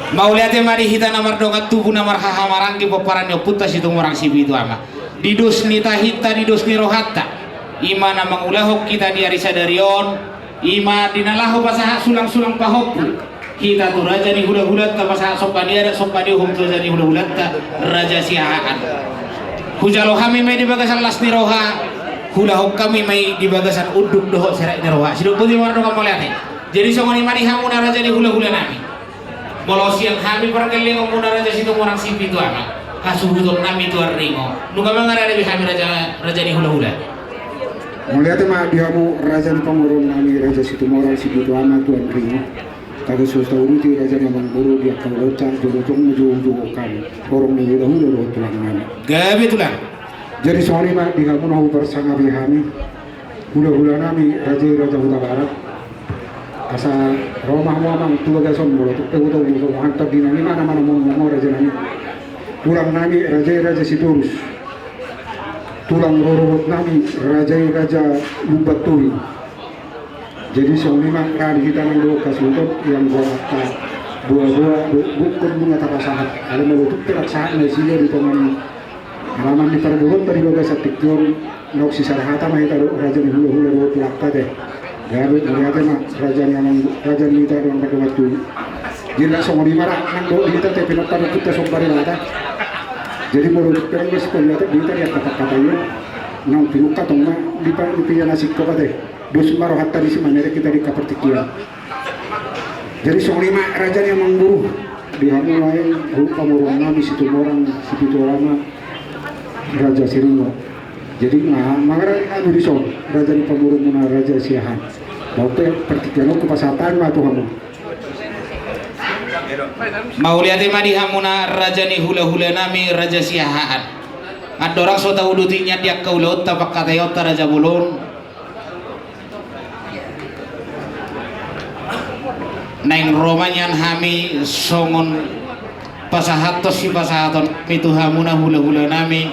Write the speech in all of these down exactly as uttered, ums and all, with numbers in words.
Mauliate ma di hita na mardongan tubu na marhahamaranggi pomparan ni ompunta Situmorang Sipitu Ama. Di dos ni tahinta, di dos ni rohanta, i ma na mangulahon hita di ari sadari on, i ma di na laho pasahat sulang-sulang pahompu hita tu raja ni hulahulanta, pasahat somba ni adat somba ni uhum tu raja ni hulahulanta, Raja Siahaan. Hujalo hami ma i di bagasan las ni roha, huulahon hami ma i di bagasan unduk dohot serep ni roha. Sidok boti ma mardongan mauliate. Jadi songon i ma di hamuna raja ni hulahula nami. Molo sian hami pargellengonmuna Raja Situmorang Sipitu Ama, hasuhuton nami Tuan Ringo, nunga mangarade be hami raja, raja ni hulahula. Mauliate ma di hamu raja ni pamoruon nami Raja Situmorang Sipitu Ama, Tuan Ringo. Tagan so tauduti raja ni amangboru di angka ulaonta, jolo tong ma joujoujou hami horong ni hulahula dohot tulang nami. Gabe tulang. Jadi songon i ma di hamu na huparsangapi hami. Hulahula nami raja i Raja Hutabarat. Asa ro ma hamu amang tu bagason, molo tung pe hutong hutong hantar di nami mana mana mong mong raja nami. Tulang nami raja i Raja Sitorus. Tulang rorobot nami raja i Raja Lumban Tobing. Jadi songon i ma ra di hita nang dohot hasuhuton, ianggo angka boaboa dohot bungkon nunga tapasahat. Alai molo tung pe rap sahat nasida di tonga ni alaman ni parboruonta di bagasan tingki on, naung sisada hata ma hita dohot raja ni hulahula dohot tulangta te. Gabe, mauliate ma raja ni amang, raja ni hita dohot na mardongan tubu. Jadi songon i ma ra nang dohot di hita te, pinompar ni ompunta somba ni Debata. Jadi molo tung pe nunga sipaliatan di hita di angka pangkataion, naung pinungka tong ma di pa-, di pia na singkop ate. Dos ma rohanta disi mamereng hita di angka partingkian. Jadi songon i ma raja ni amangboru, di hamu lae, hamu pamoruon nami Situmorang Sipitu Ama, Raja Siringo. Jadi ma-, mangarade hami dison raja ni pamoruonmuna Raja Siahaan. Bahen pe partingkian on hupasahat ma tu hamu. Mauliate ma di hamuna raja ni hulahula nami Raja Siahaan. Andorang so tauduti nian di angka ulaonta pangkataionta raja bolon. Naeng ro ma nian hami songon pasahathon sipasahaton nami tu hamuna hulahula nami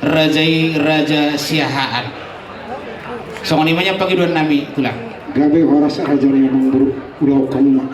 raja i Raja Siahaan. Songon i ma nian pangidoan nami tulang. Gabe horas raja ni amangboru, ulahon hamu ma.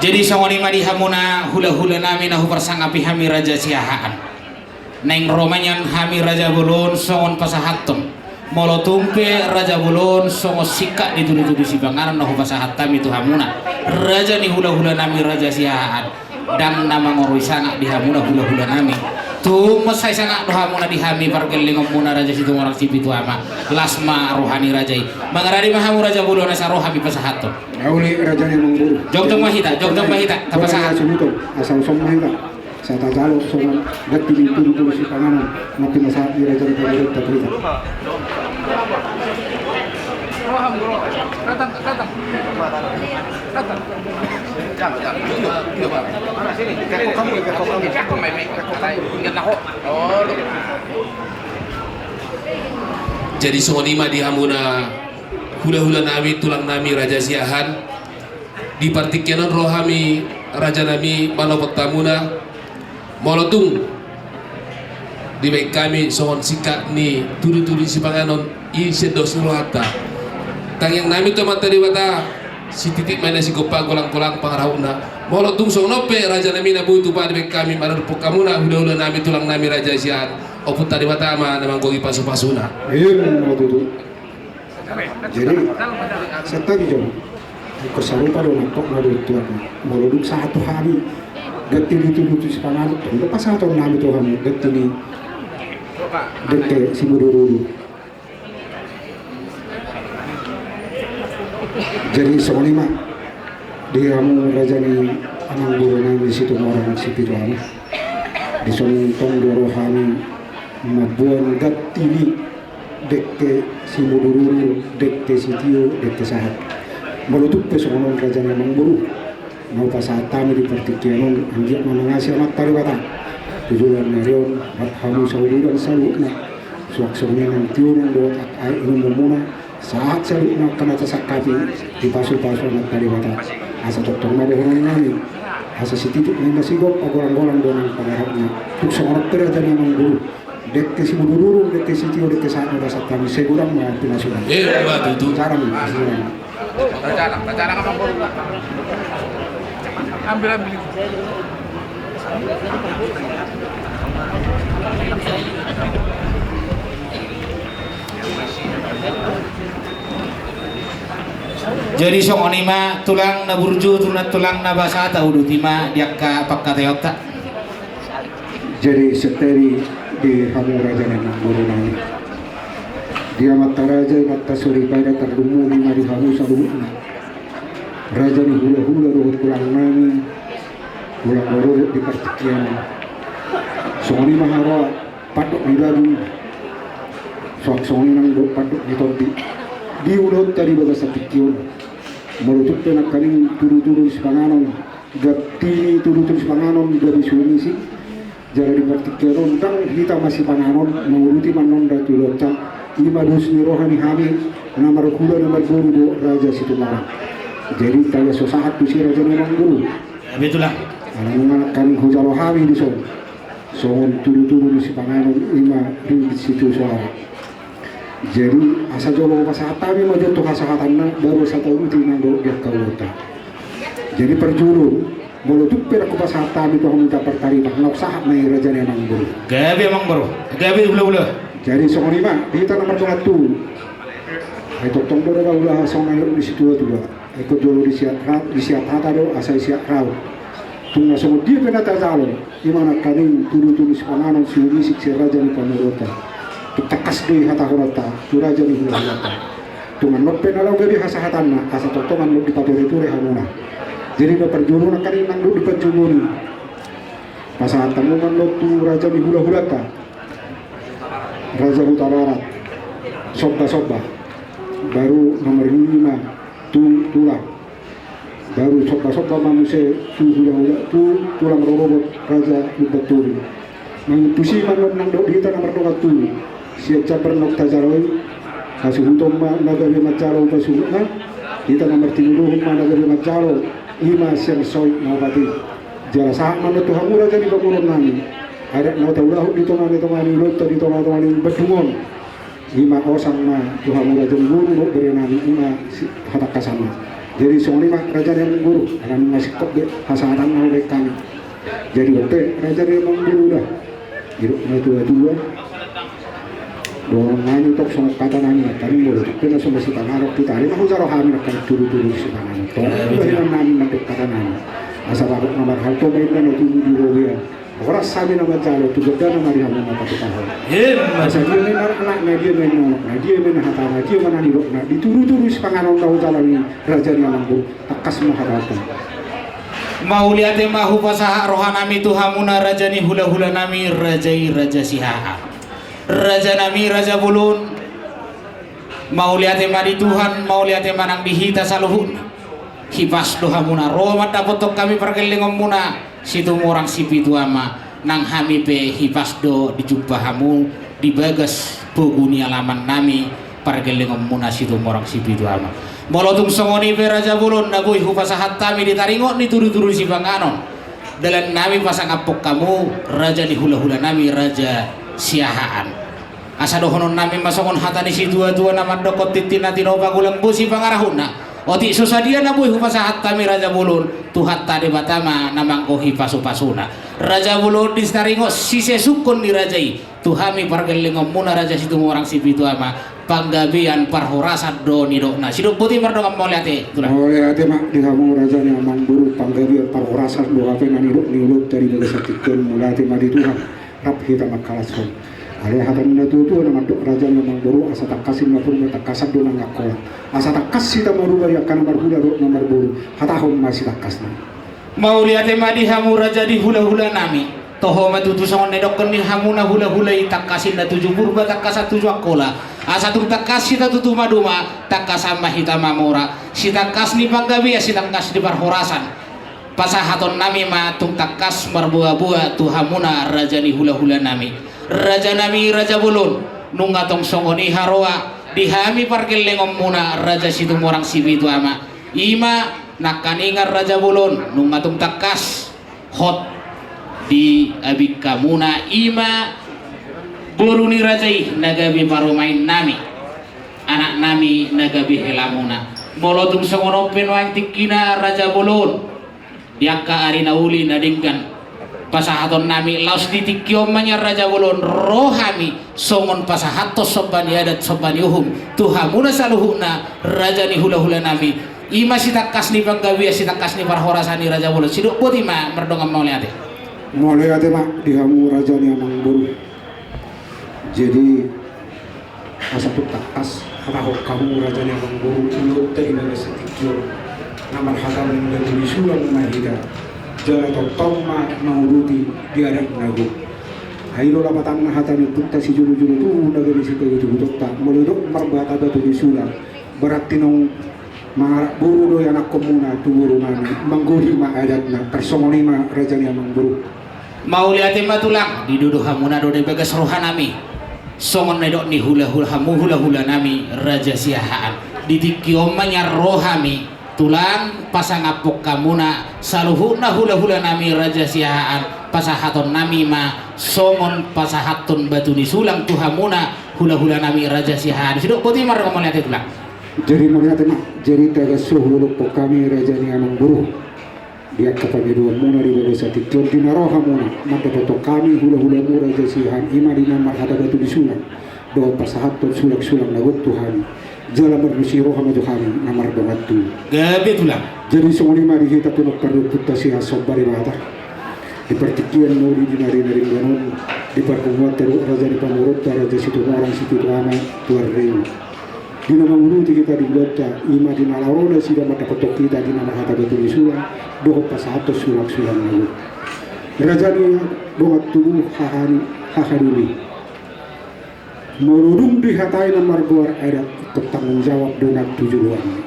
Jadi songon i ma di hamuna hulahula nami na huparsangapi hami Raja Siahaan. Naeng ro ma nian hami Raja Bolon songon pasahathon. Molo tung pe Raja Bolon songon singkat ni tudutudu sipanganon na hupasahat hami tu hamuna raja ni hulahula nami Raja Siahaan. Ndang na mangorui sangap di hamuna hulahula nami. Tung mansai sangap do hamuna di hami pargellengonmuna Raja Situmorang Sipitu Ama. Las ma roha ni raja i. Mangarade ma hamu Raja Bolon asa ro hami pasahathon. Uli raja ni amangboru. Jongjong ma hita, jongjong ma hita. Tapasahat. Asa ro ma hita. Asa ro ma hita. Asa tajalo songon ganti ni tudutudu sipanganon na pinasahat ni raja ni pamoruonta tu hita. Jadi songon i ma di hamuna hulahula nami, tulang nami Raja Siahaan. Di partingkian on ro hami raja nami manopot hamuna. Molo tung Dibaen hami songon singkat ni tudutudu sipanganon i sian dos ni rohanta. Tangiang nami tu Amanta Debata, sititik ma i na sigompa, golang-golang pangarahutna. Molo tung songon on pe raja nami na boi tupa dibaen hami maradophon hamuna hulahula nami, tulang nami Raja Siahaan, Ompunta Debata ma na manggohi pasupasuna. Ima tutu. Jadi, santabi jo. Ingkon sarupa do nangkok na do tuan. Molo dung sahat tu hami ganti ni tudutudu sipanganon, tong do pasahaton nami tu hamu ganti ni, dengke simudurudur. Jadi songon i ma di hamu raja ni amangboru nami Situmorang Sipitu Ama. Dison tong do ro hami mamboan ganti ni dengke simudurudur, dengke sitio, dengke sahat. Molo tung pe songon on raja ni amangboru, na hupasahat hami di partingkian on, anggiat ma mangasi Amanta Debata tu joloan ni ari on rap hamu sauduran saluhutna. Suang songon i nang tio nang dohot aek inumumuna, sahat saluhutna angka na tasangkapi, dipasupasu Amanta Debata. Asa tongtong ma dohonon nami, asa sititik ma i na sigompa, golang-golang do nang pangarahutna. Tung songon on pe raja ni amangboru, dengke simudurudur, dengke sitio, dengke sahat na hupasahat hami, sai godang ma pinasuna. Ima tutu. Jarang, jarang. Ambil, ambil. Jadi songon i ma tulang na burju, tulang, tulang na basa, tauduti ma di angka pangkataionta. Jadi santabi di hamu raja ni amangboru nami. Di amanta raja, inanta soripada, tarlumobi ma di hamu saluhutna raja ni hulahula dohot tulang nami, tulang na ro di partingkian on. Songon i ma haroa pandok ni bagung, suang songon i nang dohot pandok ni tondi di ulaonta di bagasan tingki on. Molo tung pe nangkaning tudutudu sipanganon, ganti ni tudutudu sipanganon gabe sumisik, jala di partingkian on ndang hita masipanganon, mangurupi ma annon da tu ulaonta. I ma dos ni roha ni hami na marhula na marboru dohot Raja Situmorang. Jadi taga so sahat tusi raja ni amangboru. Betul lah. Ala nunga nangkaning hujalo hami dison songon tudutudu ni sipanganon, i ma ringgit sitio soara. Jadi asa jolo pasahat hami ma jo tu hasahatanna, baru asa tauduti nang dohot di angka ulaonta. Jadi parjolo, molo tung pe ndang hupasahat hami tu hamu da partarima, laos sahat ma i raja ni amangboru. Gabe amangboru, gabe hulahula. Jadi songon i ma di hita na mardongan tubu. Ai tongtong do na ulaha songon na nidok ni situatua. Ingkon jolo disiat ra-, disiat hata do asa disiat raut. Tung na songon dia pe na tajalo, i ma nangkaning tudutudu sipanganon sumisik sian raja ni pamoruonta. Tung tangkas do i hatahononta tu raja ni hulahulanta. Tung annon pe na laho gabe hasahatanna, asa tongtong annon dipatureture hamuna. Jadi na parjolo nangkaning nang do dipanjumuni, pasahat hamu ma annon tu raja ni hulahulanta, Raja Hutabarat, sombasomba. Baru nomor lima tu tulang. Baru sombasomba ma muse tu hulahula, tu tulang rorobot Raja Lumbantoru. Mangihuthon ma annon nang dohot hita na mardongan tubu. Sian jambar naung tajalo i, hasuhuton ma na gabe manjalo pasuhutna. Hita na martinudohon ma na gabe manjalo, i ma sian soit na opat i. Jala sahat ma annon tu hamu raja ni pamoruon nami. Adat na taulahon di tonga ni, tonga ni ulaonta, di tonga-tonga ni bandung on. I ma osang ma tu hamu raja ni boru dohot bere nami, i ma si-, hatangkasanna. Jadi songon i ma raja ni amangboru, ala nunga singkop be hasahatan na hubaen hami. Jadi on pe raja ni amangboru da, didok na tuatua, dohonon nami tong songon hata nami, nangkaning molo tung pe na so masipanganon hita, i ma hujalo hami nangkaning tudutudu sipanganon. Tong do hinan nami mandok hata nami. Asa bagot na marhalto ma inna na tubu di robean. Horas hami na manjalo, tu gandana ma di hamu na patupahon. Emma. Asa dia ma inna anakna, dia ma inna anakna, dia ma inna hatana, dia ma na nidokna di tudutudu sipanganon na hujalo ni raja ni amangboru, tangkas ma hatahonon. Mauliate ma hupasahat roha nami tu hamuna raja ni hulahula nami, raja i Raja Sihahaan. Raja nami, raja bolon. Mauliate ma di Tuhan, mauliate ma nang di hita saluhutna. Hipas do hamuna ro mandapothon hami pargellengonmuna Situmorang Sipitu Ama, nang hami pe hipas do dijumpa hamu di bagas pogu ni alaman nami pargellengonmuna Situmorang Sipitu Ama. Molo tung songon i pe raja bolon na boi hupasahat hami di taringot ni tudutudu sipanganon, dalan nami pasangaphon hamu raja ni hulahula nami, raja siahaan. Asa dohonon nami ma songon hata ni situatua na mandok: Otik tintin na tinopa, gulang bosi pangarahutna. Otik so sadia na boi hupasahat hami, Raja Bolon, Tuhanta Debata ma na manggohi pasupasuna. Raja Bolon, di taringot sisesungkon ni raja i tu hami pargellengonmuna, Raja Situmorang Sipitu Ama, panggabean parhorasan do nidokna. Sidok boti mardongan mauliate, Tulang. Mauliate ma di hamu, Raja ni Amangboru, panggabean parhorasan do hape na nidok ni ulaonta di bagasan tingki on. Mauliate ma di Tuhan, rap hita mangkalashon. Alai hata ni natuatua na mandok, Raja ni Amangboru: Asa tangkas ninna Purba, tangkasan do nang Angkola. Asa tangkas hita marhula di angka na marhula dohot na marboru, hatahon ma sitangkasna. Mauliate ma di hamu, raja ni hulahula nami. Toho ma tutu songon na nidokkon ni hamuna hulahula i: Tangkas ninna tuju Purba, tangkasan tuju Angkola. Asa tung tangkas hita tutu maduma, tangkasan ma hita mamora. Sitangkas ni panggabean, sitangkas ni parhorasan, pasahaton nami ma tung tangkas marboaboa tu hamuna, raja ni hulahula nami. Raja nami, Raja Bolon, nunga tong songon i haroa di hami pargellengonmuna, Raja Situmorang Sipitu Ama. I ma nangkaningan, Raja Bolon, nunga tung tangkas hot di abingkamuna, i ma boru ni raja i na gabe parumaen nami, anak nami na gabe helamuna. Molo tung songon on pe nuaeng tingkina, Raja Bolon, di angka ari na uli na denggan, pasahaton nami laos di tingki on ma nian, Raja Bolon, ro hami songon pasahathon somba ni adat, somba ni uhum tu hamuna saluhutna, raja ni hulahula nami. I ma sitangkas ni panggabean, sitangkas ni parhorasan i, Raja Bolon. Sidok boti ma mardongan mauliate. Mauliate ma di hamu, Raja ni Amangboru. Jadi, asa tung tangkas hatahon hamu, Raja ni Amangboru, ulaonta di bagasan tingki on. Na marhata batu ni sulang ma hita, jala tongtong ma mangurupi di adat na gok. Ai do lapatanna hata ni ompunta sijolojolo tubu, na gabe sitogotogota. Molo didok marhata batu ni sulang, berarti naung mangarak boru do ianakhonmuna tu boru nami, manggohi ma adatna. Tarsongon i ma, Raja ni Amangboru. Mauliate ma, Tulang, didodo hamuna do di bagas roha nami songon na nidok ni hulahula, hamu hulahula nami, raja siahaan. Di tingki on ma nian ro hami, Tulang, pasangaphon hamuna saluhutna hulahula nami, raja siahaan. Pasahaton nami ma songon pasahathon batu ni sulang tu hamuna hulahula nami, raja siahaan. Sidok boti mardongan mauliate, Tulang. Jadi mauliate ma. Jadi tagan so hudokhon hami, Raja ni Amangboru, di angka pangidoanmuna di bagasan tingki on, di na ro hamuna mandapothon hami hulahulamu, raja siahaan, i ma di na marhata batu ni sulang dohot pasahathon sulangsulang na gok tu hami, jala marnisi roha ma jo hami na mardongan tubu. Gabe, Tulang. Jadi songon i ma di hita, tu na parhompunta siahaan somba Debata, di partingkian na uli di na ri na denggan on, di parpunguanta dohot raja ni pamoruonta, Raja Situmorang Sipitu Ama, tu arreo. Di na mangurupi hita di ulaonta, i ma di na laho nasida mandapothon hita di na marhata batu ni sulang dohot pasahathon sulangsulang na gok. Raja ni dongan tubu, haha ni, haha doli. Molo dung dihatai na margoar adat, ingkon tanggung jawab do nang tu joloan i.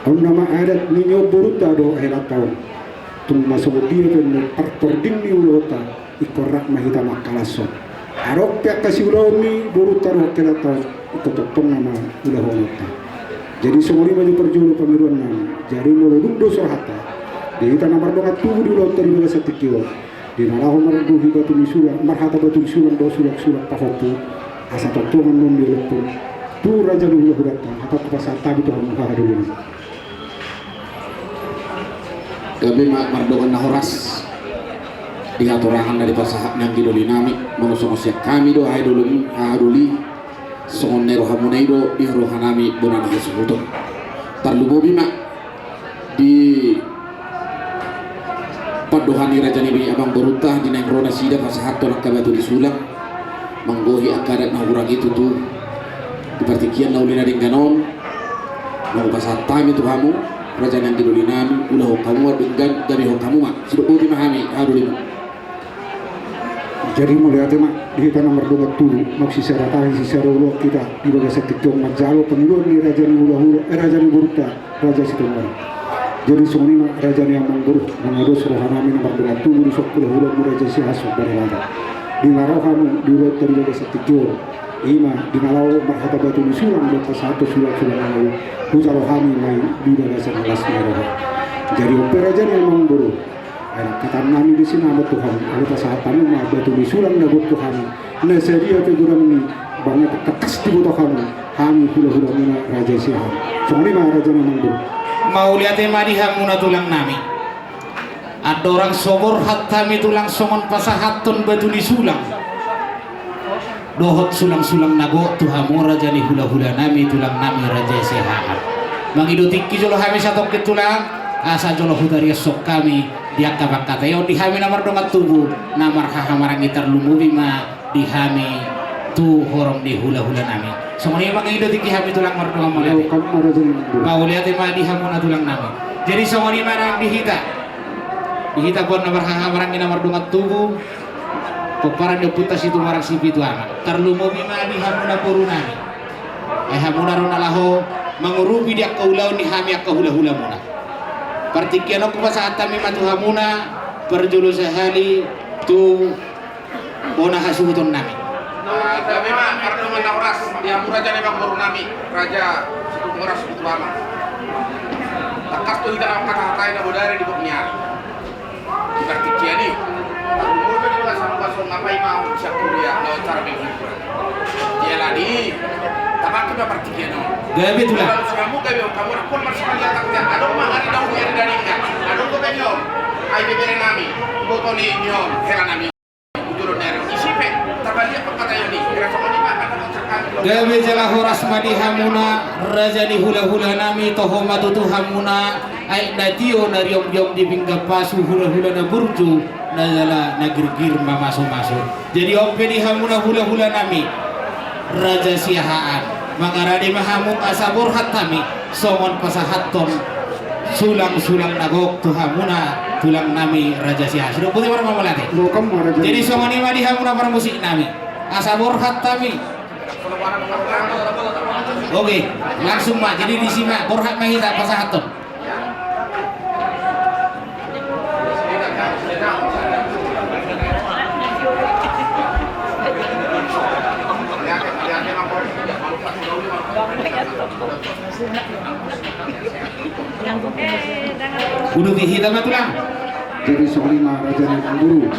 On nama adat ni nion borunta dohot helanta on. Tung na songon dia pe na parpording ni ulaonta, ingkon rap ma hita mangkalashon. Adong pe angka siulaon ni borunta dohot helanta on, ingkon tongtong nama ulahononta. Jadi songon i ma jo parjolo pangidoan nami. Jadi molo dung dos rohanta di hita na mardongan tubu di ulaonta di bagasan tingki on, di na laho margohi batu ni sulang, marhata batu ni sulang dohot sulangsulang pahompu, asa tongtong annon diolophon tu raja ni hulahulanta, hatop hupasahat hami tu hamu, haha doli nami. Gabe ma mardongan na horas di hatorangan na dipasahat ni anggi doli nami. Molo songon sian hami do, haha doli, haha doli, songon na nirohamuna i do di roha nami bona ni hasuhuton. Tarlumobi ma di pandohan ni raja ni amangborunta, di naeng ro nasida pasahathon angka batu ni sulang, manggohi angka adat na hurang i tutu. Di partingkian na uli na denggan on, na hupasahat hami tu hamu, raja ni anggi doli nami, ulahon hamu ma denggan, gabehon hamu ma. Sidok boti ma hami, haha doli nami. Jadi mauliate ma di hita na mardongan tubu, naung sisada tahi sisada ulaon hita di bagasan tingki on manjalo pangidoan ni raja ni hulahula, eh, raja ni borunta, Raja Situmorang. Jadi songon i ma, raja ni amangboru, nunga dos roha nami na mardongan tubu di son hulahulamu, raja siahaan somba Debata. Di na ro hamu di ulaonta di bagasan tingki on, i ma di na laho marhata batu ni sulang dohot pasahathon sulangsulang na gok, hujalo hami ma i di bagasan las ni roha. Jadi on pe, raja ni amangboru, Hatahonon nami di sinamot Tuhan, ala pasahat hamu ma batu ni sulang na gok Tuhan, na sadia pe godang ni, bangga tangkas diboto hamu, hami hula-hula muna Raja Siahaan. Songon i ma raja na mangboru. Mauliate ma di hamuna tulang nami. Andorang so borhat hami tulang songon pasahathon batu ni sulang dohot sulang-sulang na gok tu hamu raja ni hula-hula nami tulang nami Raja Siahaan. Mangido tingki jolo hami satongkin tulang, asa jolo hutariashon hami di angka pangkataion di hami na mardongan tubu, na marhahamaranggi tarlumobi ma di hami tu horong ni hula-hula nami. Songon i mangido tingki hami tulang mardongan mauliate. Mauliate ma di hamuna tulang nami. Jadi songon i ma nang di hita. Di hita pe on na marhahamaranggi na mardongan tubu. Pomparan ni ompunta Situmorang Sipitu Ama. Tarlumobi ma di hamuna boru nami. Ai hamuna ro na laho mangurupi di angka ulaon ni hami angka hula-hula muna. Partingkian on hupasahat hami ma tu hamuna parjolo sahali tu bona hasuhuton nami. Gabe ma, mardongan na horas di hamu raja ni amangboru nami, Raja Situmorang Sipitu Ama. Tangkas do hita na mangkatahatai na bodari di gok ni ari. Di partingkian i, tarlumobi do na sambasong apai ma sian huria na acara minggu. Jala di, tapake ma partingkian on. Gabe tulang. Gabe tulang. Adong ma ari daun ni ari daringan. Adong do gabe on. Ai bebere nami. Boto ni on. Hela nami. Gabe jala horas ma di hamuna raja ni hula-hula nami, toho ma tutu hamuna aek na tio na riom-riom di pinggan pasu, hula-hula na burju na jala na girgir mamasumasu. Jadi on pe di hamuna hula-hula nami Raja Siahaan, mangarade ma hamu asa borhat hami songon pasahathon sulang-sulang na gok tu hamuna tulang nami Raja Siahaan. Sudah putih warna mauliate. Jadi songon i ma di hamuna parmusik nami, asa borhat hami. Oke, langsung ma. Jadi disi ma borhat ma hita pasahathon. Uduti hita ma tulang. Jadi songon i ma raja ni amangboru.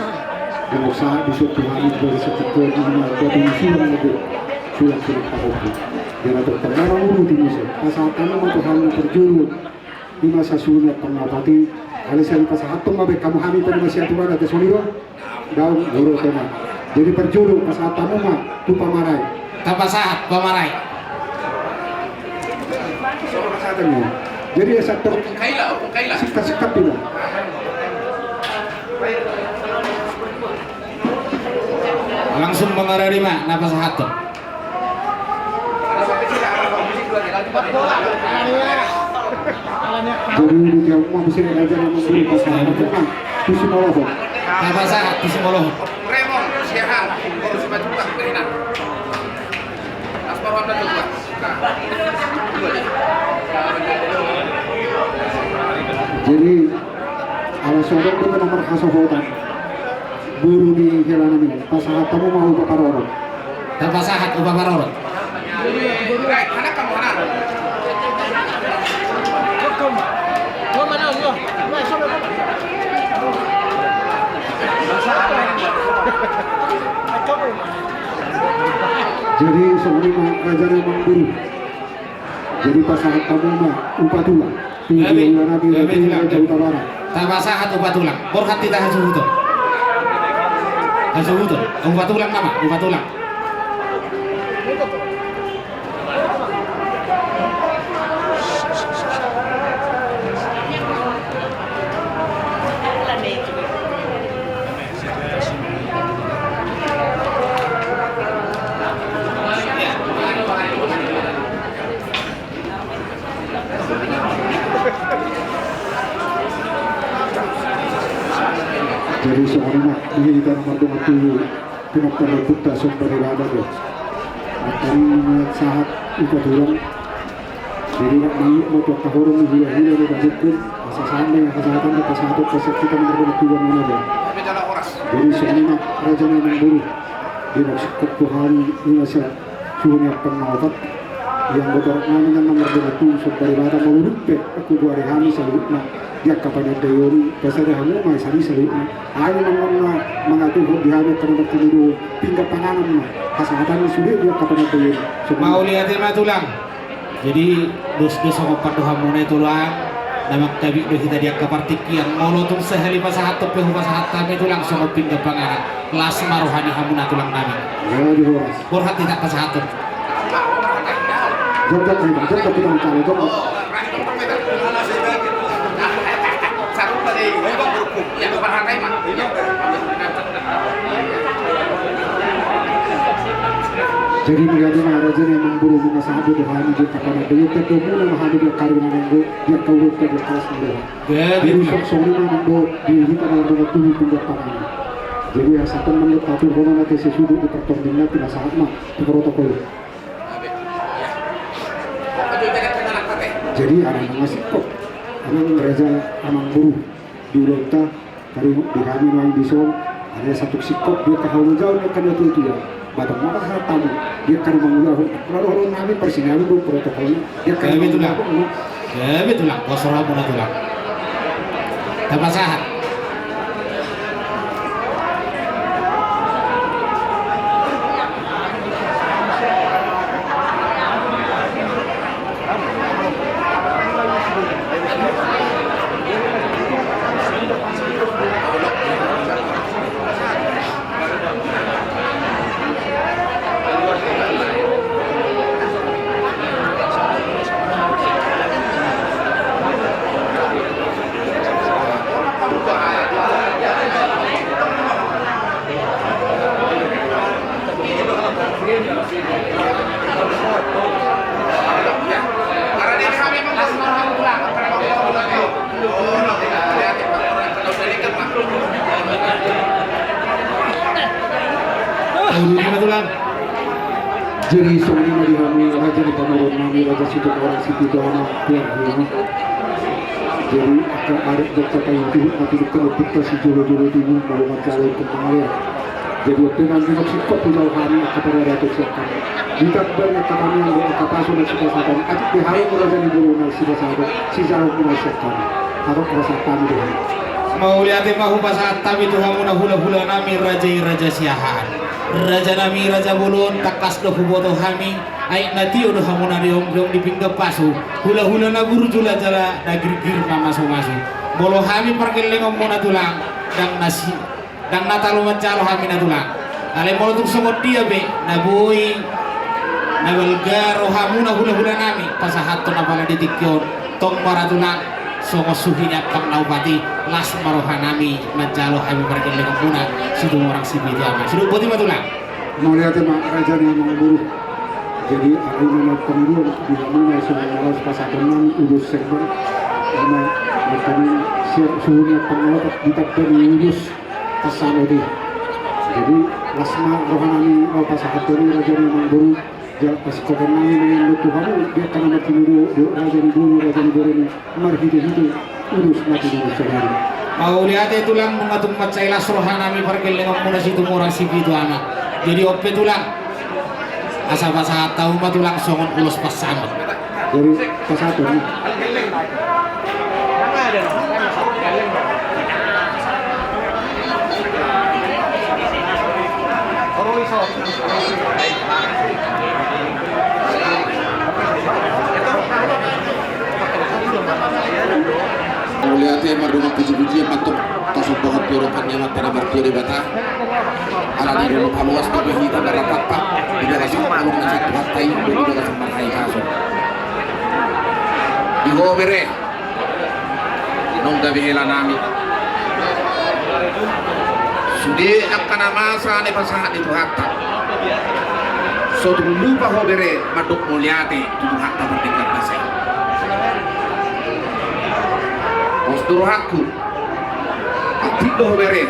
Dongan sahat di son tu hami, dari setiap kau di ma batu ni sulang lagi. Sulang-sulang pahompu. Dia na tong tangana uduti muse. Pasahat hamu ma tu hami parjolo. Di masa suhut ni ampang na opat i, alai sai pasahathon ma be hamu hami, pada masa aturan ate songon i do. Daong, guru tema. Jadi parjolo pasahat hamu ma tu pamarai. Tapasahat pamarai. Pasahat hamu. Jadi asa tor. Singkat-singkat tu. Langsung mangarade ma na pasahathon. Jadi di dia ma bisa raja na amangboru pasahat hamu ma tu Simolohon. Tapasahat tu Simolohon. Jadi ala so adong do na marhasohotan. Boru ni hela nami, pasahat hamu ma upa parorot. Tapasahat upa parorot. Jadi songon i ma raja ni amangboru. Jadi pasahat hamu ma upa tulang. Gabe, gabe tulang. Tapasahat upa tulang. Borhat hita hasuhuton. Hasuhuton. Upa tulang nama, upa tulang. Jadi songon i ma di hita na mardongan tubu, pinompar ni ompunta Sombariba Adaga. Mantari sahat upa tulang. Jadi mak mangihut ma tu angka horong ni hula-hula ni pajumput, asa sahat ma hasahatan ni pasahaton pasahat hita na mardongan tubu na muna. Jadi songon i ma raja ni amangboru. Di maksud ketuhan ni masa suhut ni ampang na opat. Ia anggo torop nami na nomor dua tu sombari bata molo lumpe, aku buari hami saluhutna. Di angka panandaion i, pasada hamu ma sari saluhutna. Hami mangan na mangatuhon di hami angka na martinodohon pinggan panganan ma. Hasahatan ni sude di angka panandaion i. Mauliate ma tulang. Jadi dos dos songon pandohanmuna i tulang. Na mangkabit do hita di angka partingkian. Molo tung sahali pasahathon pe hupasahat hami tulang songon pinggan panganan. Las ma roha ni hamuna tulang nami. Jadi horas. Borhat hita pasahathon. Jom, jom, jom, jom, jom, jom, jom. Jadi mauliate ma raja ni amangboru, molo sahat do hami di angka panandaion, tanda muna ma hami di angka ari na naeng ro, di angka ulaonta di angka las ni roha. Jadi songon i ma nang do di hita na mardongan tubu pinggan panganan. Jadi asa tong mandok atur hono na te sesudu di partondingan na sahat ma tu protokol. Jadi ada nama singkop. Amang raja amangboru di ulaonta. Tadi di hami nuaeng dison, ada satu singkop di angka halo jaon di angka na tuatua. Batang mata hatamu di angka na mangulahon. Lalu halo nami parsingalu do protokol di angka na mangulahon. Gabe tulang. Gabe tulang, pos rohamuna tulang. Tapasahat. Jadi songon i ma di hami raja ni pamoruon nami, Raja Situmorang Sipitu Ama, Tuan Hima. Jadi angka adat dohot tata i, tuhut na tinungkan ompunta sijolojolo tubu, molo manjalo ingkon mangalean. Jadi on pe nangkin singkop hujalo hami angka paradaton sian hami. Ditamba ni angka tangiang dohot angka pasu na sipasahaton, atik di hamu raja ni boru na sipasahaton, sijalo muna sian hami. Adong pasahat hami di hamu. Mauliate ma hupasahat hami tu hamuna hulahula nami raja i Raja Siahaan. Raja nami Raja Bolon, tangkas do huboto hami, aek na tio do hamuna riongriongi di pinggan pasu, hulahula na burju jala na girgir mamasumasu. Molo hami pargellengonmuna tulang, ndang na si, ndang na talu manjalo hami na tulang. Alai molo tung songon dia pe na boi na balga rohamuna hulahula nami pasahathon apala di tingki on, tong ma ra tulang, songon suhi ni ampang na upat i, las ma roha nami manjalo hami pargellengonmuna Situmorang Sipitu Ama. Sidung boti ma tulang. Mauliate ma raja ni amangboru. Jadi alai na naeng pangidoan di hamuna songon na laos pasahaton nami ulos serban. Ima nangkin siap suhi ni ampang na upat ditamba ni ulos pasahaton i. Jadi las ma roha nami laos pasahathon i raja ni amangboru. Jala pasingkopan nami mangido tu hamu di angka na martinodohon raja ni boru, raja ni boru i. Marhitehite ulos na tinodo sadari. Mauliate tulang, nunga tung mansai las roha nami pargellengonmuna Situmorang Sipitu Ama. Jadi on pe tulang, asa pasahat hamu ma tulang songon ulos pansamot. Jadi pasahaton ma. Mauliate, mardongan pujipujian ma tong tasomba tu Amanta na martua Debata. Ala ni dolok haloas dope hita marnatampak di bagasan holong ni Tuhanta i, di bagasan marhahipason. Di ho bere, nunga gabe hela nami. Sude angka na masa na dipasahat ni Tuhanta. So tung lupa ho bere mandok mauliate tu Tuhanta pardenggan basa i. Pos do rohangku. Atik do ho bere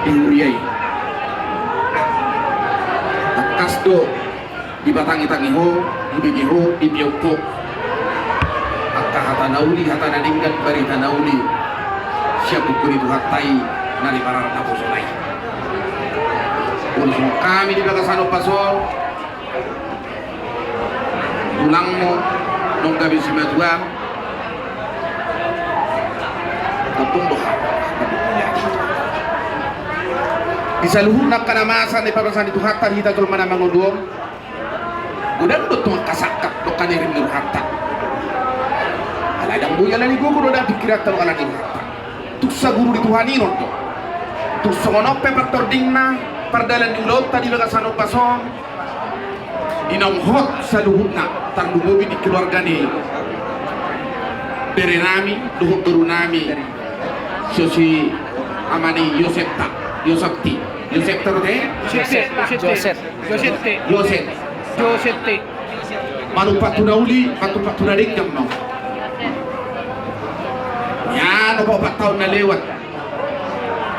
di huria i. Tangkas do dipatangitangi ho, dibege ho, dipeop ho. Angka hata na uli, hata na denggan, barita na uli sian buku ni Tuhanta i na di pararnaposona i. Ulos hami di bagasan ombas on. Tulangmu, nunga gabe simatuam. Tongtong do hata. Di saluhutna angka na masa na dipasahat ni Tuhanta di hita jolma na mangolu on. Godang do tung angka sangkap dohot angka na reng ni rohanta. Alai ndang boi alani gogo do dohot pingkiranta dohot alani rohanta. Tung saguru di Tuhan i on do. Tung songon on pe partordingna, pardalan ni ulaonta di bagasan ombas on. Di naung hot saluhutna, tarlumobi di keluarga ni bere nami dohot boru nami, si Yosi, ama ni Yosepta, Yosepti, Yosepta do te? Josep, Josep. Josep. Josep. Josep. Manumpak tu na uli, manumpak tu na denggan ma. Ia, na opat taon na lewat.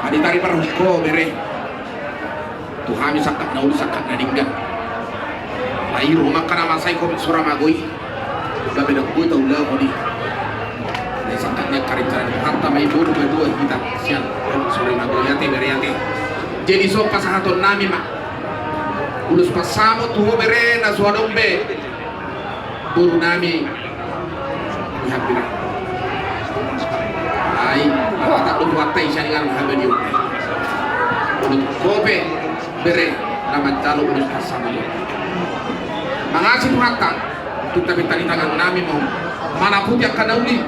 Adi tari parhongko bere. Tu hami sangkap na uli sangkap na denggan. Ai ro ma angka na masa i hobit sura mago i. Gabe ndang boi taulahon i. Na sangkap ni angka rencana ni Tuhanta ma i, boru ma dua hita sian hobit sura mago i, ate bere ate. Jadi so pasahaton nami ma. Ulos pansamot tu ho bere na so adong be boru nami. Di hambirang. Ai, mangkatai do Tuhanta i sian inganan habadion. Ulos kope bere na manjalo ulos pansamot. Mangasi Tuhanta. Pinta-pinta ni tangan nami ma on. Manaputi angka na uli.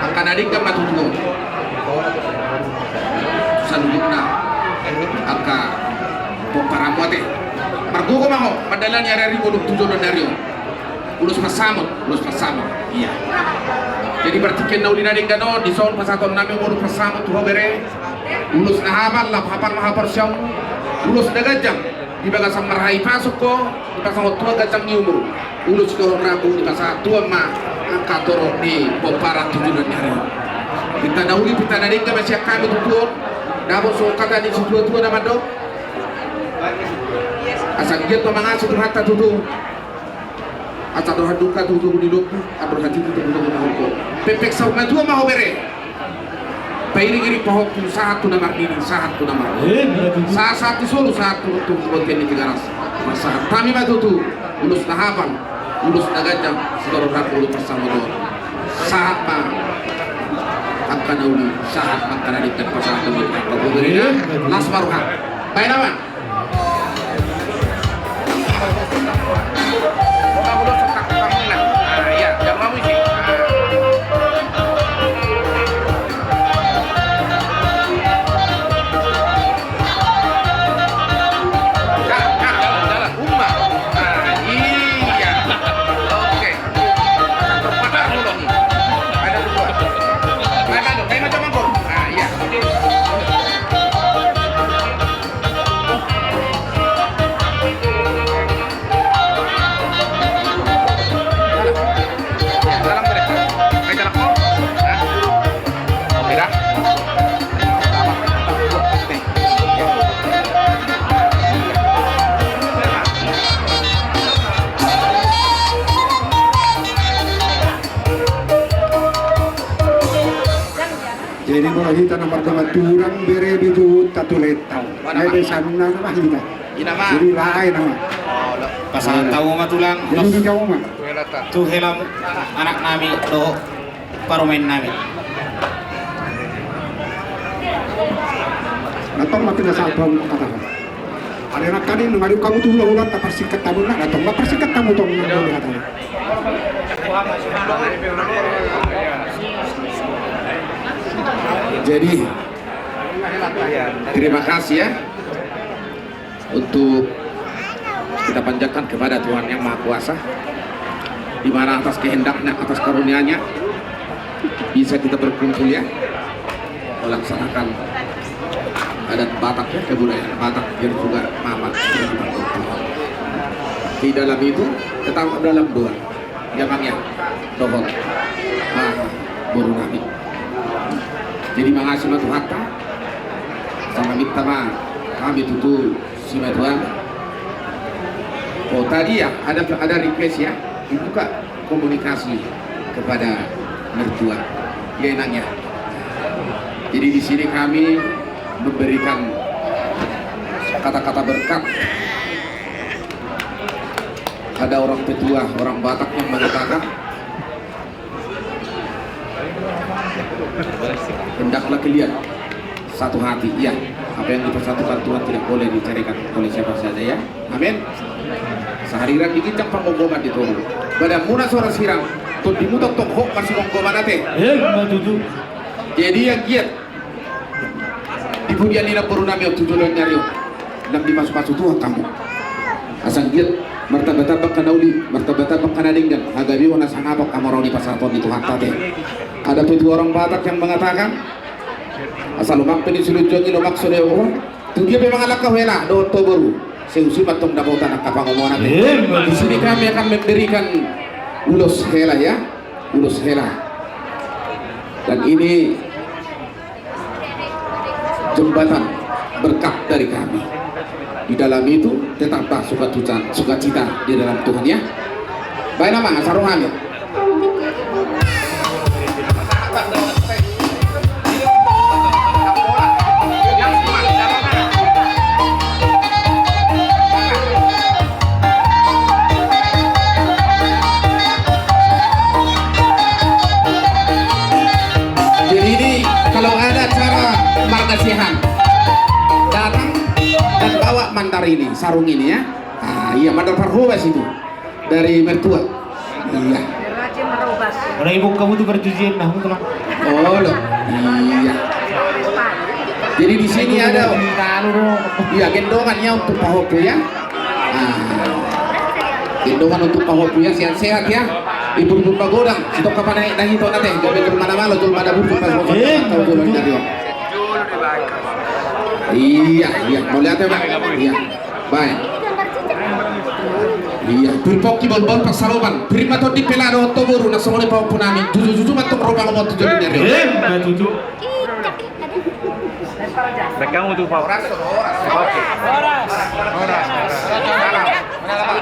Angka na denggan ma tutu on. Saluhutna angka pomparanmu ate. Margogo ma ho mandalani ari-ari godang tu joloan ni ari on. Ulos pansamot, ulos pansamot. Ia. Jadi partingkian na uli na denggan on, dison pasahaton nami ulos pansamot tu ho bere. Ulos na hapal, lam hapal ma haporseaonmu. Ulos na ganjang di bagasan marhapasupasu ho. Dipasahat Tuhan ganjang ni umur. Ulos torop rambu dipasahat Tuhan ma angka torop ni pomparan tu joloan ni ari on. Pinta na uli pinta na denggan ma sian hami tutu on. Dapot songon hata ni situa-tua na mandok. Asa giot ma mangasi Tuhanta tutu. Asa dohot dungka tutu di lombu, andor hatitu tutu di lombu. Pepek saut matua ma ho bere. Pairing-iring pahompu sahat tu na marnini, sahat tu na marnono. Eh, betul. Sahat-sahat di solu, sahat tu, tu, tu bontean ni Tigaras. Marsahat hami ma tutu, ulos na hapal, ulos na ganjang, sitorop rambu ulos pansamot on. Sahat ma angka na uli, sahat ma angka na denggan pasahaton ni angka boru na. Eh, betul. Las ma roha. Baen ma. Jadi molo hita na mardongan turang bere, bejuta tu lentau. Mana, eh, ma? Besanna nama hita. Ina ma. Jadi lae nama. Oh, lo. Pasahat hamu ma tulang. Jadi di hamu ma. Tu hela anak nami dohot parumaen nami. Antong ma pinasahat hamu hata. Alai nangkaning nunga diungkap hamu tu hula-hulanta, parsingkat hamu na, antong ma parsingkat hamu tong na di hata. Jadi, terima kasih ya untuk kita panjatkan kepada Tuhan Yang Maha Kuasa, di mana atas kehendaknya, atas karunia-Nya, bisa kita berkumpul ya, melaksanakan adat Batak ya, kebudayaan Batak, biar juga Mamat sudah dibantu. Di dalam itu tetap dalam doa. Dia mangiak dohot, ah, boru nami. Jadi mangasi ma Tuhanta. Sama minta ma kami tutu simatuam. Oh, tadi ya, ada, ada request ya, dibuka komunikasi kepada mertua. Ya, Inang ya. Jadi di sini kami memberikan kata-kata berkat. Ada orang petua, orang Batak yang mengatakan, hendaklah kalian satu hati. Iya, apa yang dipersatukan Tuhan tidak boleh diceraikan oleh siapa saja, ya. Amin. Sahariran di ginjang panggomgoman di Toru. Badanmuna so ra sirang, tondimu tongtong hot marsigomgoman ate. Emma tutu. Jadi yang giat di pudian ni namboru nami on tu joloan ni ari on, ndang dipasupasu Tuhan hamu. Asa anggiat martambatamba angka na uli, martambatamba angka na denggan, hagabeon asa sangap hamu ro di pasahaton ni Tuhanta ate. Ada petua orang Batak yang mengatakan, asa lomak pe ni silunjuang i lomak so diogohon. Tu dia pe mangalangka hela dohot ho boru, sai usi ma antong dapotan angka pangomoan ate. Emma tutu. Di sini kami akan memberikan ulos hela, ya. Ulos hela. Dan ini jembatan berkat dari kami. Di dalam itu tetaplah sukacita, sukacita di dalam Tuhan, ya. Baen amang, asa ro hami. Jadi ini kalau ada acara marga Siahaan, datang dan bawa mandar ini, sarung ini ya. Ah, iya, mandar Parhobas itu. Dari mertua. Iya. Ora ibu kamu tu perjujian nah, mutu lah. Oh, lo. Iya. Jadi di sini ada, iya, gendongan ya untuk Pak Hopi ya. Nah, gendongan untuk Pak Hopi ya, sehat-sehat ya. Ibu-ibu magodang, sitongka panaek na hito na ate, gabe jolma na malo, jolma na burju, pas mau. Iya, iya, mauliate, Pak. Iya. Baen. Iya, pir pongki, bolbol, pansaroban. Pir ma tondi, pela dohot ho boru, na songon i pahompu nami. Juju-juju ma antong ro pangomoan tu joloan ni ari on. Emma tutu. Baen hamu tu, Pak. Horas, horas. Horas. Horas.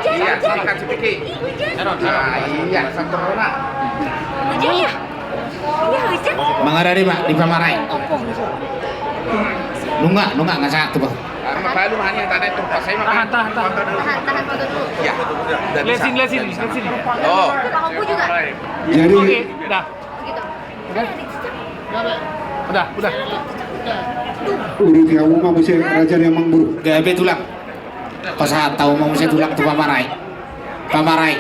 Iya, sipiki, sipiki. Ah, iya, santorona. Iya, iya. Mangarade ma di pamarai. Nunga, nunga, nga sahat tu, Bang. Tahan, tahan, tahan. Iya. Lesin, lesin, lesin. Oh. Jadi, oke, dah. Udah, udah. Uruti hamu ma muse raja ni amangboru. Gabe tulang. Pasahat hamu ma muse tulang tu pamarai. Pamarai.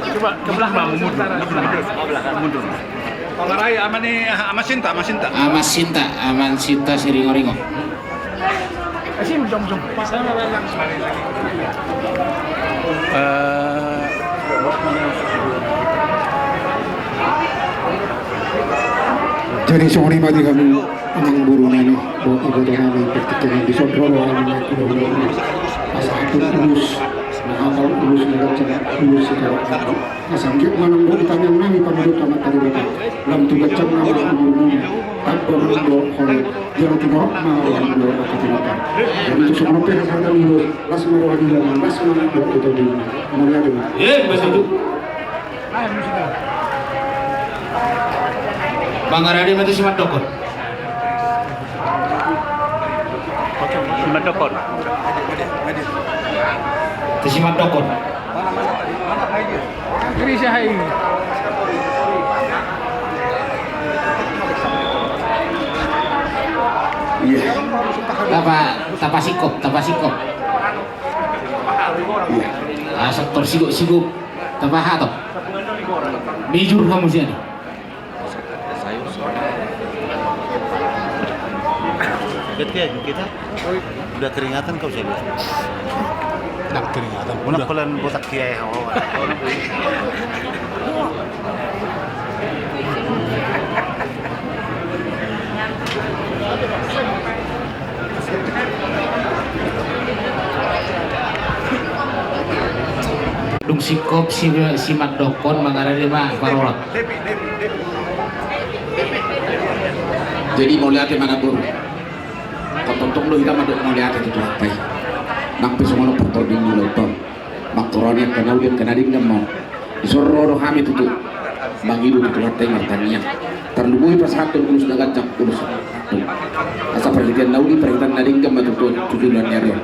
Coba ke belakang, mundur, ke belakang. Mundur. Pamarai, Ama ni, Ama Sinta, Ama Sinta. Ama Sinta, Ama Sinta Siringoringo. Eh. Jadi songon i ma di hamu amangboru nami, dohot iboto nami, partingkian on dison ro do hami mangulahon ulos. Pasahathon ulos, na hata ulos, na ganjang ulos, sitio. Asa anggiat manang dohot tangiang nami pangidoan tu Amanta Debata, lam tu ganjang ma umurmuna, tamba ma dohot holong, jala tinorop ma roham dohot angka tinapa. Jadi tu songon on pe hasahatan ni ulos, las ma roha ni damang, las ma dohot ito ni. Mauliate ma. Emma tutu. Mangarade ma tu simandokhon. Simandokhon. Tu simandokhon. Iya. Tapa, tapa singkop, tapa singkop. Iya. Asa tor sigop-sigop. Tapa hato. Mijur hamu sian i. Ganti aja kita. Udah keringatan kau, saya bilang. Nang keringatan. Udah. Pelan botak kiai, oh. Dung singkop si, simandokhon, mangarade ma parorot. Jadi mauliate ma namboru. Tongtong do hita mandok mauliate tu Tuhanta i. Nang pe songon on partording ni ulaonta on. Mangkorhon angka na uli, angka na denggan ma on. Dison ro do hami tutu mangido tu Tuhanta i martangiang. Tarlumobi pasahathon ulos na ganjang, ulos na ganjang. Asa parhitean na uli, parhitean na denggan ma tutu tu joloan ni ari on.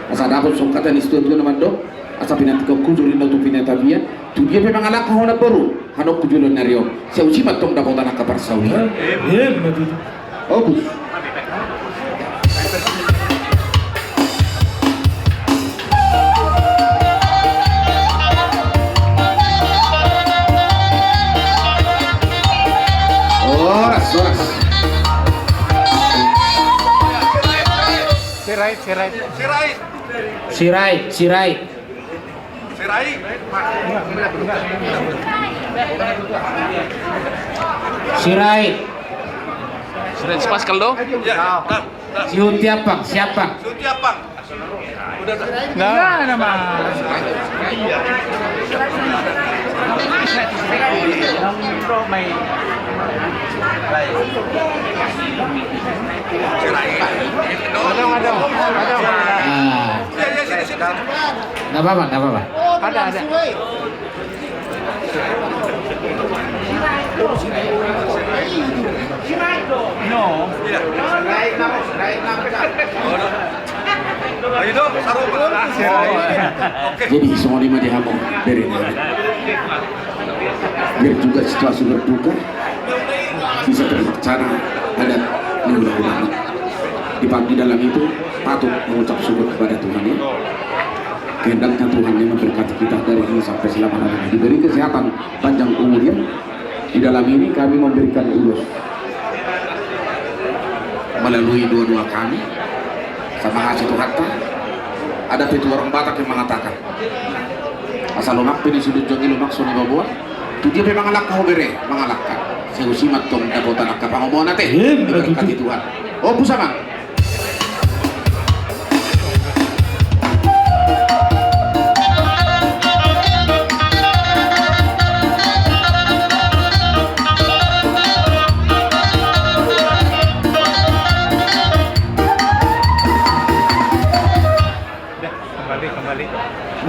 Asa dapot songon hata ni situatua na mandok, asa pinantikhon hujur inna tu pinatapian, tu dia pe mangalangka ho namboru, hamu tu joloan ni ari on, sai usi ma antong dapotan angka parsaulian. Emma tutu. Opus. Horas, horas. Sirait, sirait. Sirait. Sirait, sirait. Sirait. Sirait. Sirait si Pascal do? Iya, iya. Siuti apang, siapang. Siuti apang. Udah, udah. Nah, nama. Adong, adong, adong. Ah. Nggak apa-apa, nggak apa-apa. Ada, ada. No. Jadi songon i ma di hamu bere nami. Biar juga situasi berduka, bisa terlaksana adat ni hulahula. Di pagi dalam itu patut mengucap syukur kepada Tuhan, ya. Kehendaknya Tuhan yang memberkati kita dari ini sampai selama-lamanya. Diberi kesehatan, panjang umur, ya. Di dalam ini kami memberikan ulos melalui dua-dua kami, sama ngasih Tuhanta. Ada petua orang Batak yang mengatakan, asa lomak pe ni sudut jongi, lomak songon i baboa. Tu dia pe mangalangka ho bere, mangalangka. Sai usi ma antong dapotan angka pangomoan, ate. Diberkati Tuhan. Opus, amang.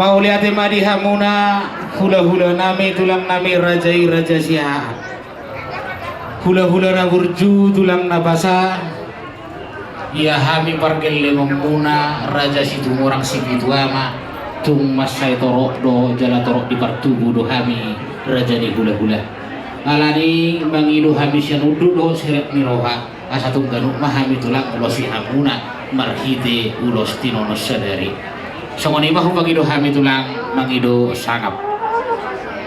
Mauliate ma di hamuna, hulahula nami, tulang nami, raja i Raja Siahaan. Hulahula na burju, tulang na basa, ia hami pargellengonmuna Raja Situmorang Sipitu Ama, tung mansai torop do jala torop dipartubu do hami raja ni hulahula. Alani mangido hami sian unduk dohot serep ni roha, asa tung ganup ma hami tulang ulosi hamuna marhite ulos tinonon sadari. Songon i ma hupangido hami tulang mangido sangap.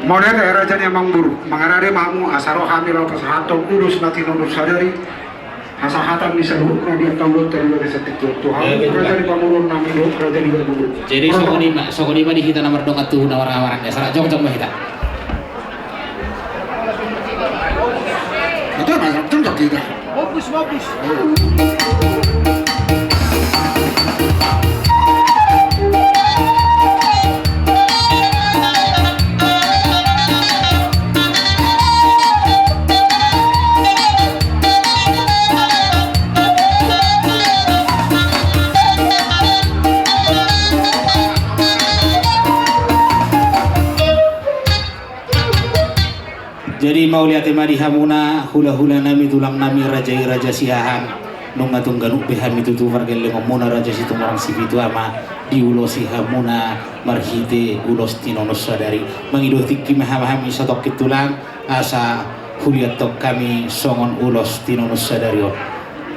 Mauliate raja ni amangboru, mangarade ma hamu asa ro hami laho pasahathon ulos na tinonon sadari. Hasahatan ni saluhutna di angka ulaonta di bagasan tingki on tu hamu raja ni pamoruon nami dohot raja ni pamoruon. Jadi songon i ma, songon i ma di hita na mardongan tubu na marhahamaranggi, asa jongjong ma hita. Ate, jongjong hita. Bagus, bagus. Jadi mauliate ma di hamuna, hulahula nami, tulang nami, raja i Raja Siahaan. Nunga tung ganup be hami tutu pargellengonmuna Raja Situmorang Sipitu Ama diulosi hamuna marhite ulos tinonon sadari. Mangido tingki ma hami satongkin tulang, asa huliathon hami songon ulos tinonon sadari on.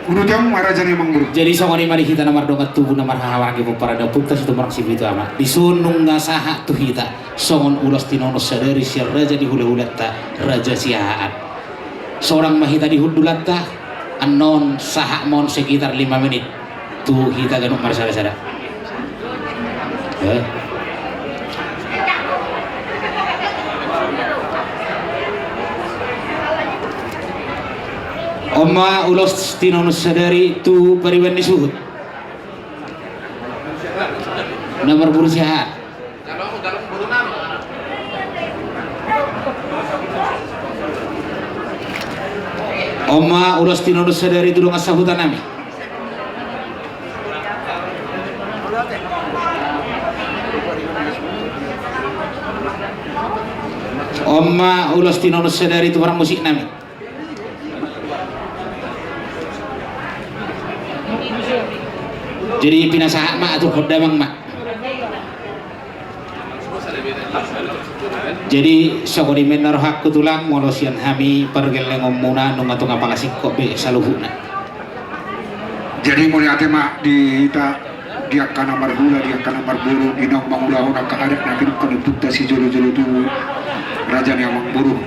Uduti hamu ma raja ni amangboru. Jadi songon i ma di hita na mardongan tubu na marhahamaranggi, pomparan ni ompunta Situmorang Sipitu Ama. Dison nunga sahat tu hita songon ulos tinonon sadari sian raja ni hulahulanta Raja Siahaan. Sonang ma hita di hundulanta, annon sahat ma on sekitar lima menit tu hita ganup marsadasada. Eh. On ma ulos tinonon sadari tu pariban ni suhut na marboru Siahaan. On ma ulos tinonon sadari tu dongan sahuta nami. On ma ulos tinonon sadari tu parmusik nami. Jadi pinasahat ma aturhon damang ma. Jadi songon i ma inna rohangku tulang, molo sian hami pargellengonmuna nunga tung apala singkop be saluhutna. Jadi mauliate ma di hita, di angka na marhula, di angka na marboru, di naung mangulahon angka adat na pinungka ni ompunta sijolojolo tubu, raja ni amangboru.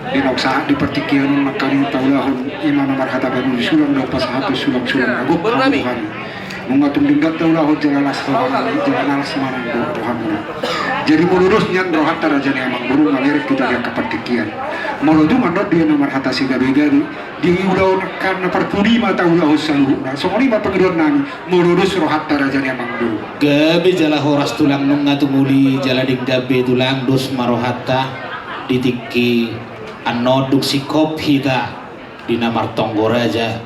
Di naung sahat di partingkian on nangkaning taulahon, i ma na marhata batu di sulang dohot pasahathon sulangsulang na gok hamu rohami. Nunga tung denggan taulahon jala las rohami, jala na las manang do rohamuna. Jadi molo dos nian rohanta raja ni amangboru, mamereng hita di angka partingkian. Molo tung annon dia na marhata sigabegabe, di ulaon angka na parpudi ma taulahon saluhutna. Songon i ma pangidoan nami, molo dos rohanta raja ni amangboru. Gabe jala horas tulang, nunga tumuli jala denggan be tulang, dos ma rohanta di tingki annon dung singkop hita di na martonggo raja,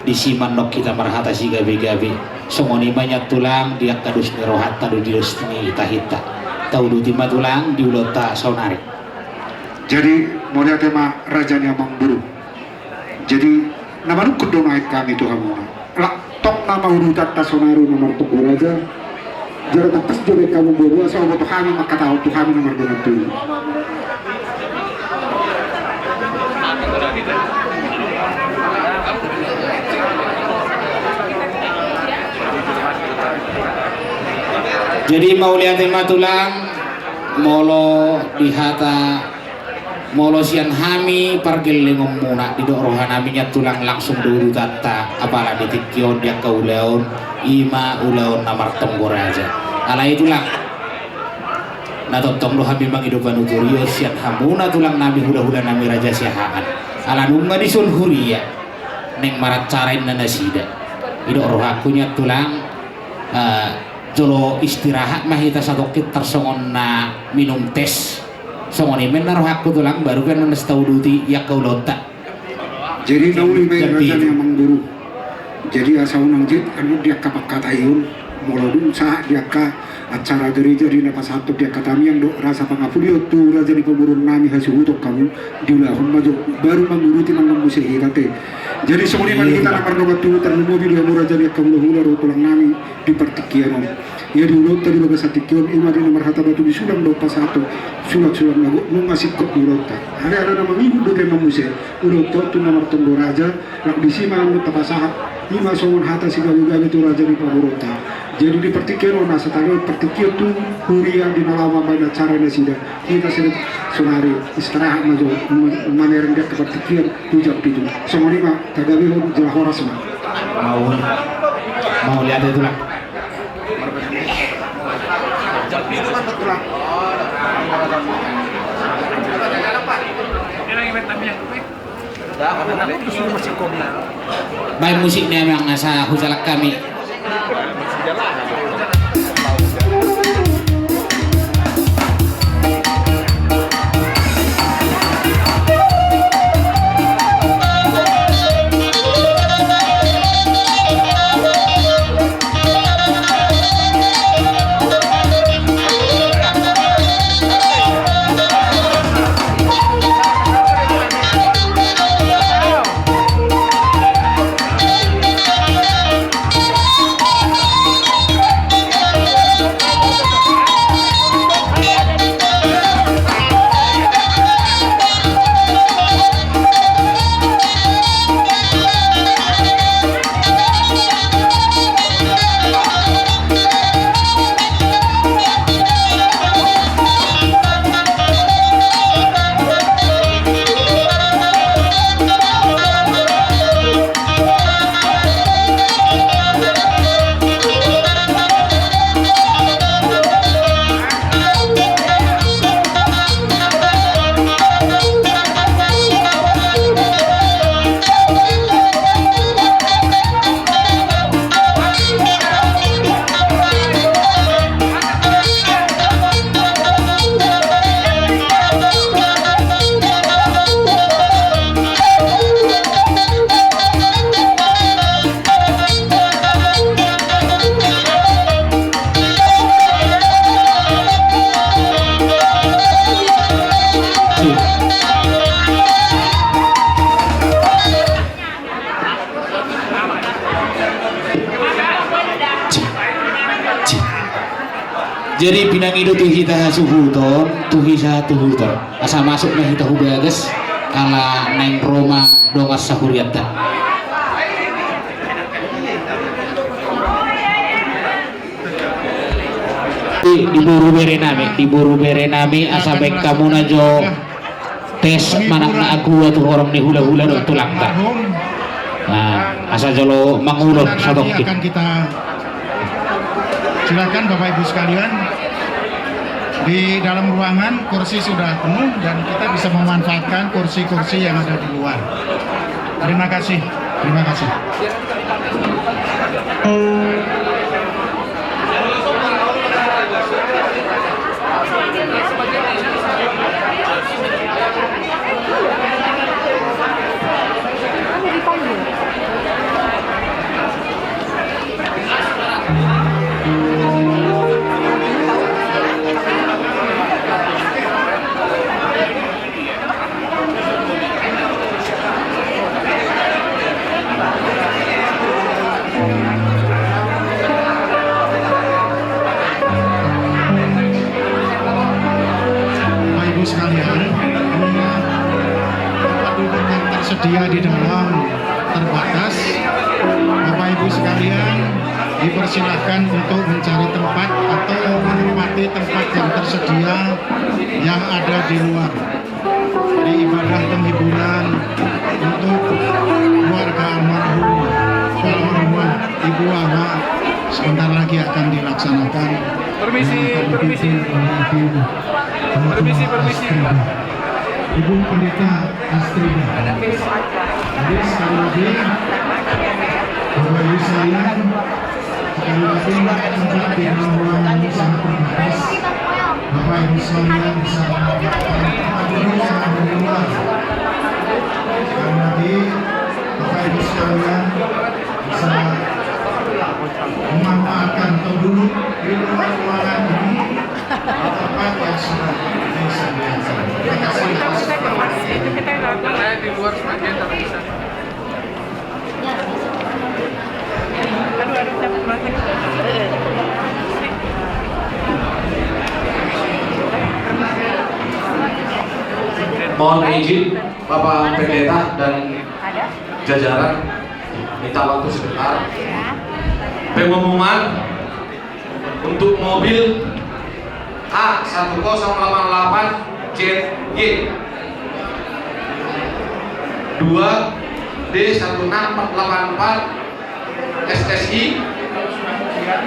disi ma annon hita marhata sigabegabe. Songon i ma nian tulang, di angka dos ni rohanta do di dos ni tahinta. Tauduti ma tulang di ulaonta saonari. Jadi mauliate ma raja ni amangboru. Jadi na manungkun do nuaeng hami tu hamuna. Laos tong nama udutanta saonari na martonggo raja. Jala tangkas do baen hamu boru asa huboto hami mangkatahon tu hami na mardongan tubu. Jadi mauliate ma tulang, molo di hata Molo sian hami pargellengonmuna, didok rohanami nian tulang langsung do udutanta, apala di tingki on di angka ulaon, i ma ulaon na martonggo raja. Alai tulang, na tongtong do hami mangido panuturion sian hamuna tulang nami, hulahula nami, Raja Siahaan. Ala nunga dison huria naeng maracara inna nasida. Didok rohangku nian tulang, eh, jolo istirahat ma hita satongkin tarsongon na minum tes. Songon i ma inna rohangku tulang, baru pe annon na sitauduti i angka ulaonta. Jadi na uli ma i raja ni amangboru. Jadi asa unang jit annon di angka pangkataion, molo dung sahat di angka acara gereja di na pasahathon di angka tamiang dohot rasa pangapudion tu raja ni pamoruon nami hasuhuton hamu, diulahon ma jo, baru manguduti ma annon muse hita te. Jadi songon i ma di hita na mardongan tubu, tarlumobi di hamu raja ni angka hulahula dohot tulang nami. Di partingkian on. Ia di ulaonta di bagasan tingki on, i ma di na marhata batu di sulang dohot pasahathon sulangsulang na gok, nunga singkop di ulaonta. Alai ala na mangihut dope ma muse ulaonta on tu na martonggo raja, laos disi ma annon tapasahat i ma songon hata sigabegabe tu raja ni pamoruonta. Jadi di partingkian on asa taga partingkian tu huria di na laho mambaen acara nasida. Hita sude saonari istirahat ma jo, ma-, mamereng di angka partingkian tu jam pitu. Songon i ma, tagabehon jala horas ma. Mau, mau lihat itu lah. Jam pitu kan betul lah. Baen musik ni amang asa hujalak hami. Jadi pinangido tu hita hasuhuton, tu hita hatuhuton. Asa masuk ma hita hu bagas, ala naeng ro ma dongan sahurianta. Di, di boru bere nami, di boru bere nami, asa baen hamu na jo tes manang na agua tu horong ni hulahula dohot tulangta. Nah, asa jolo mangulon satongkin. Akan kita silakan Bapak Ibu sekalian, di dalam ruangan kursi sudah penuh dan kita bisa memanfaatkan kursi-kursi yang ada di luar. Terima kasih. Terima kasih. Bapak Ibu sekalian, tempat duduk yang tersedia di dalam terbatas. Bapak Ibu sekalian, dipersilahkan untuk mencari tempat atau menempati tempat yang tersedia yang ada di luar. Jadi ibadah penghiburan untuk keluarga almarhum, almarhumah Ibu Ama sebentar lagi akan dilaksanakan. Permisi, dengan permisi. Permisi, permisi. Ibu Pendeta Astrida. Jadi sekali lagi, Bapak Ibu sekalian, sekali lagi, tempat di dalam ruangan ini sangat terbatas. Bapak Ibu sekalian bisa mendapatkan tempat duduk yang ada di luar. Sekali lagi, Bapak Ibu sekalian bisa memanfaatkan atau duduk di luar ruangan ini, tempat yang sudah disediakan. Terima kasih atas perhatiannya. Mohon izin, Bapak Pendeta dan jajaran, minta waktu sebentar. Pengumuman untuk mobil A satu kosong delapan delapan Z G, dua D satu enam empat delapan empat S S I,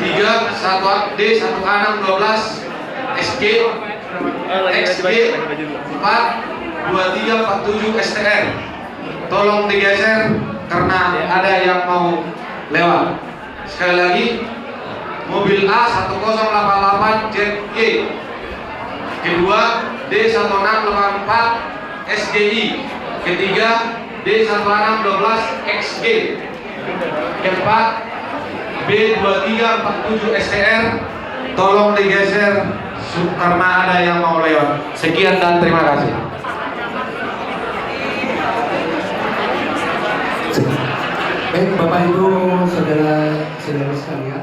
tiga satu D satu A enam dua belas S G, X G, empat dua tiga empat tujuh S T R. Tolong digeser karena ada yang mau lewat. Sekali lagi, mobil A satu kosong delapan delapan Z G. Kedua, D satu enam delapan empat S G I. Ketiga, D satu enam dua belas X G. Keempat, B dua tiga empat tujuh S T R. Tolong digeser su-, karena ada yang mau lewat. Sekian dan terima kasih. Baik, Bapak Ibu, saudara-saudara sekalian.